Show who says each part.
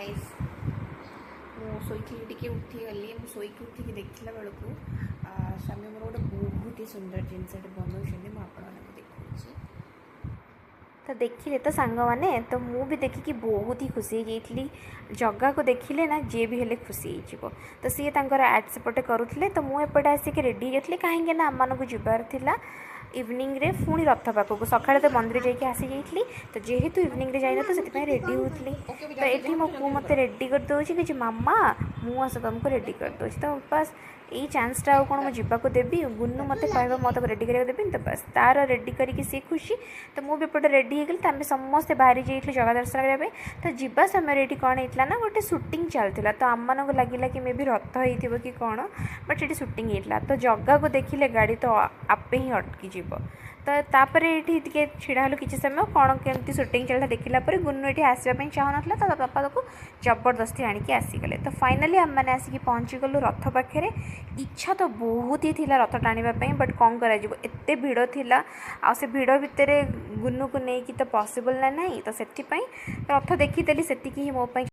Speaker 1: Guys, ମୁଁ ଶୋଇଥିଲି ଟିକେ, ଉଠିଗଲି। ମୁଁ ଶୋଇକି ଉଠିକି ଦେଖିଲା ବେଳକୁ ସ୍ୱାମୀ ମୋର ଗୋଟେ ବହୁତ ହି ସୁନ୍ଦର ଜିନିଷଟେ ବନଉଛନ୍ତି। ମୁଁ ଆପଣମାନଙ୍କୁ ଦେଖାଉଛି।
Speaker 2: ତ ଦେଖିଲେ ତ ସାଙ୍ଗମାନେ, ତ ମୁଁ ବି ଦେଖିକି ବହୁତ ହି ଖୁସି ହେଇଯାଇଥିଲି। ଜଗାକୁ ଦେଖିଲେ ନା ଯିଏ ବି ହେଲେ ଖୁସି ହେଇଯିବ। ତ ସିଏ ତାଙ୍କର ଆର୍ଟ ସେପଟେ କରୁଥିଲେ, ତ ମୁଁ ଏପଟେ ଆସିକି ରେଡ଼ି ହେଇଯାଇଥିଲି, କାହିଁକି ନା ଆମମାନଙ୍କୁ ଯିବାର ଥିଲା ଇଭିନିଂରେ ପୁଣି ରଥ ପାଖକୁ। ସକାଳେ ତ ମନ୍ଦିର ଯାଇକି ଆସିଯାଇଥିଲି, ତ ଯେହେତୁ ଇଭିନିଂରେ ଯାଇନଥିଲି, ସେଥିପାଇଁ ରେଡ଼ି ହେଉଥିଲି। ତ ଏଠି ମୋ ପୁଅ ମୋତେ ରେଡ଼ି କରିଦେଉଛି କିଛି, ମାମା ମୁଁ ଆସ ତୁମକୁ ରେଡ଼ି କରିଦେଉଛି। ତ ବାସ୍, ଏଇ ଚାନ୍ସଟା ଆଉ କ'ଣ ମୁଁ ଯିବାକୁ ଦେବି? ଗୁନୁ ମୋତେ କହିବ ମୁଁ ତାକୁ ରେଡ଼ି କରିବାକୁ ଦେବିନି? ତ ବାସ୍, ତାର ରେଡ଼ି କରିକି ସିଏ ଖୁସି, ତ ମୁଁ ବି ଏପଟେ ରେଡ଼ି ହେଇଗଲି। ତ ଆମେ ସମସ୍ତେ ବାହାରି ଯାଇଥିଲୁ ଜଗା ଦର୍ଶନ କରିବା ପାଇଁ। ତ ଯିବା ସମୟରେ ଏଠି କ'ଣ ହେଇଥିଲା ନା ଗୋଟେ ସୁଟିଂ ଚାଲିଥିଲା। ତ ଆମମାନଙ୍କୁ ଲାଗିଲା କି ମେ ବି ରଥ ହେଇଥିବ କି କ'ଣ, ବଟ୍ ସେଠି ସୁଟିଂ ହେଇଥିଲା। ତ ଜଗାକୁ ଦେଖିଲେ ଗାଡ଼ି ତ ଆପେ ହିଁ ଅଟକିଯିବ। ତ ତାପରେ ଏଇଠି ଟିକେ ଛିଡ଼ା ହେଲୁ କିଛି ସମୟ, କ'ଣ କେମିତି ସୁଟିଂ ଚାଲିଲା ଦେଖିଲା ପରେ। ଗୁନୁ ଏଠି ଆସିବା ପାଇଁ ଚାହୁଁନଥିଲା, ତ ବାପା ତାକୁ ଜବରଦସ୍ତି ଆଣିକି ଆସିଗଲେ। ତ ଫାଇନାଲି ଆମେମାନେ ଆସିକି ପହଞ୍ଚିଗଲୁ ରଥ ପାଖରେ। ଇଚ୍ଛା ତ ବହୁତ ହି ଥିଲା ରଥ ଟାଣିବା ପାଇଁ, ବଟ୍ କ'ଣ କରାଯିବ, ଏତେ ଭିଡ଼ ଥିଲା ଆଉ ସେ ଭିଡ଼ ଭିତରେ ଗୁନୁକୁ ନେଇକି ତ ପସିବଲ୍ ନା ନାହିଁ। ତ ସେଥିପାଇଁ ରଥ ଦେଖିଦେଲି, ସେତିକି ହିଁ ମୋ ପାଇଁ।